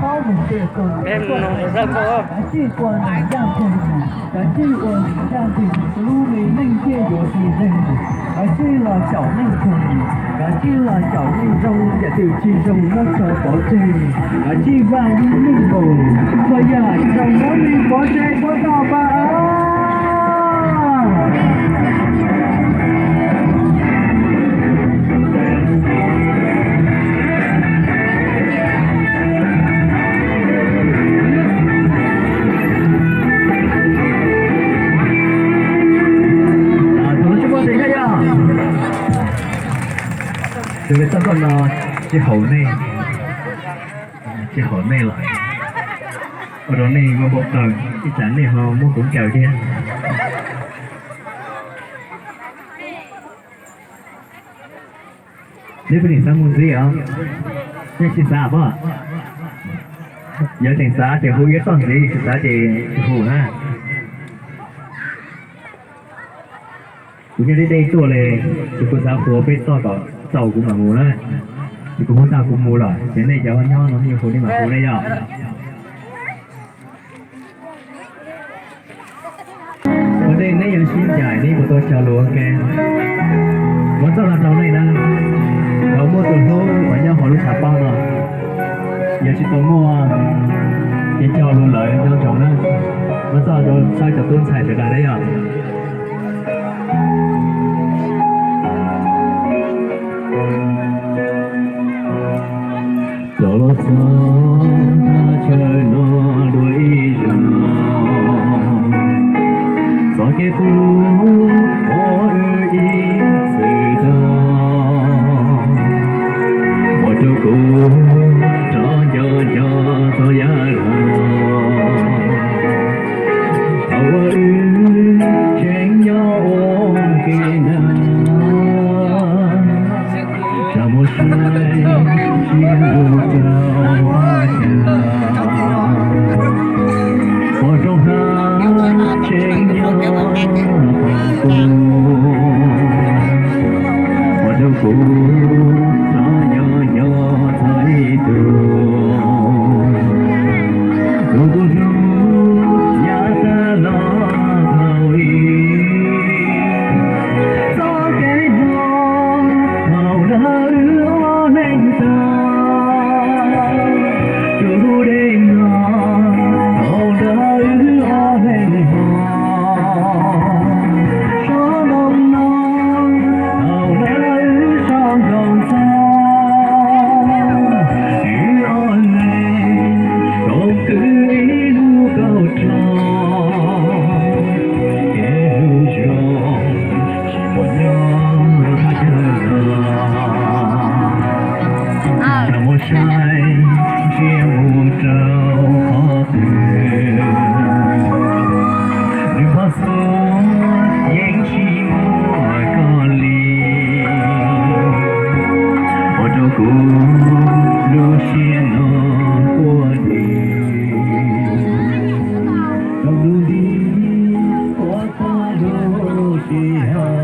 Peb mus no zaj nkauj. Kav tsij ua neeg ncaj ncees, kav tsij ua neeg ncaj ncees, lub me neej thiaj yuav tsis zeeg. Kav tsij los xyaum neej zoo, kav tsij los xyaum neej zoo, yam twg tsis zoo muab tso pov tseg. Kav tsij vaj lub neej nkaus, txhua yam zoo muab li pov tseg puab tau pa. Tus me txoj nkauj no tsis haum nej, tsis haum nej lawm, ua rau nej muaj npau taws, ib tsam nej ho muab kuv nkaus thiab. Neb puas xav mus ntxiv os? Nej tsis xav pob? Yog tseem xav ces hu ib txoj ntxiv, tsis xav ces tsis hu na. Kuv nyob deb deb tuaj li, ces kuv xav hu peb txoj kom txaus kuv mam mus na. Ces kuv hu tag kuv mus lawm, ces nej cov nyob no nej hu nej mam hu na yog. Ua ntej neb yuav sib ncaim neb puas tau cog lus ua ke? Muab txoj no rau nej na, thaum muaj tus hlub uas nyob hauv lub tshav pob no, yog tsis tau muaj ces cog lus lawm nco ntsoov na. Muab txoj rau saib cov tub ntxhais sawv daws na yog. Txog los txog thaj chaw no dua ib zaug, txoj kev qub uas wb ib txwm tau, ua rau kuv rov nco nco txog yav log. Thaum uas wb tseem nyob ua ke ntawd, tsa muag saib tsiaj mus rau hauv cas, pom zoo hab tseem nyob qhov qub, ua rau kuv rov nco nco txog ib tug tus kuv hlub yav tag los thaum ub. Txoj kev hlub thaum ntawd wb ob leeg tag, tus dej no thaum ntawd wb ob leeg hos, sab npoo no thaum ntawd wb sab npoo ntxov, wb ob leeg koom kwv ib lub kaum rog, kev hlub zoo tsis pom nyob thaj chaw no. Tsa muag saib tsiaj mus rau qhov twg, nws pom xwb yeej tsis muaj koj li, ua rau kuv lub siab no quaj dim, rau lub nti quaj tag lub sij hawm.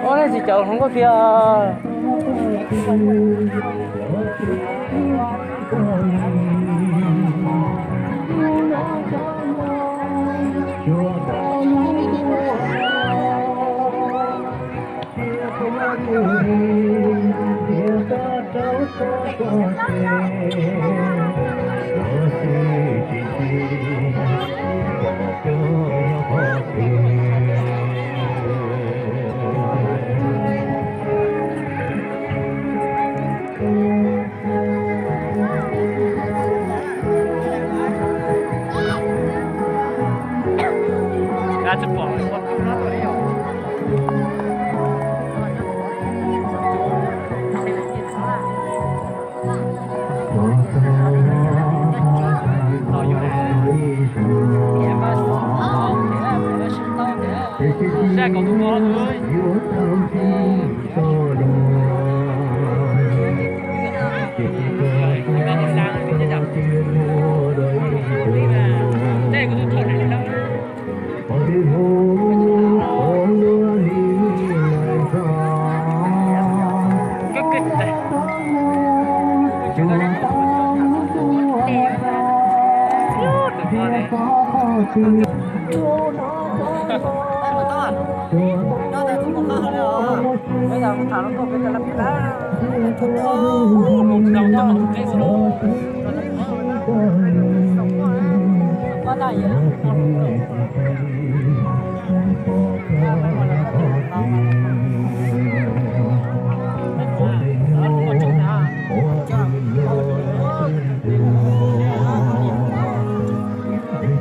Ua nej tsis caum hluas nkauj tiag.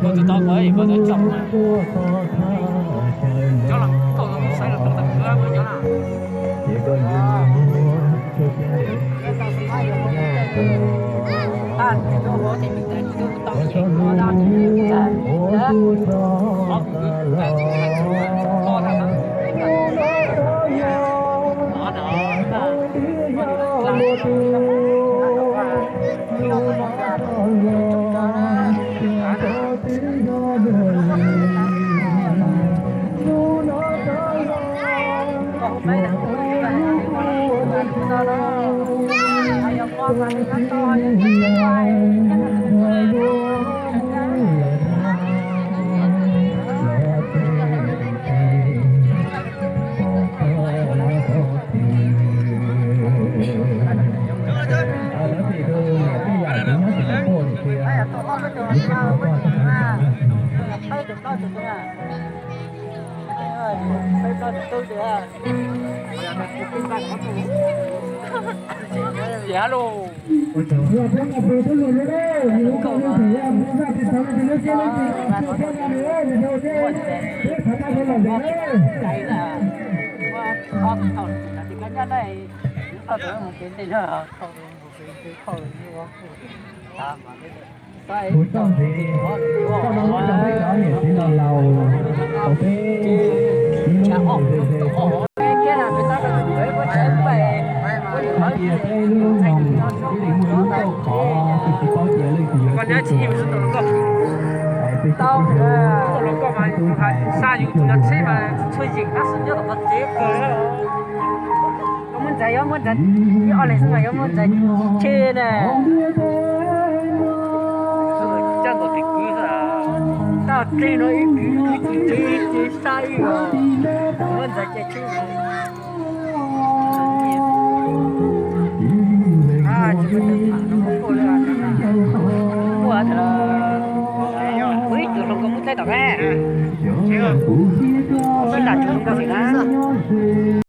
Koj tus tau koj koj tus coj mas. Cov los koj saib los tau tau koj cov na. Kuv txoj ntxiv, koj no muab rau peb cov niam txiv laus laus, rau peb ib lub hmoov ze ze, hais tias peb lub hmoov ib leeg muaj lub kauj khov, tus tsis paub tias leej twg yuav txib tus, es peb tsis paub, tub hais txhua yam txhua yam. Koj muab ntxais, yuav muab ntxais, ib ob leeg xwb mas yuav muab ntxais tseg na. Tau tseg no ib kwv kwv tsis tseg, tseg sab ib os. Muab ntxais ces tseg. Muaj ib tug hluas nkauj muab txaij tom qab, txaij tom tug hluas nkauj xwm na.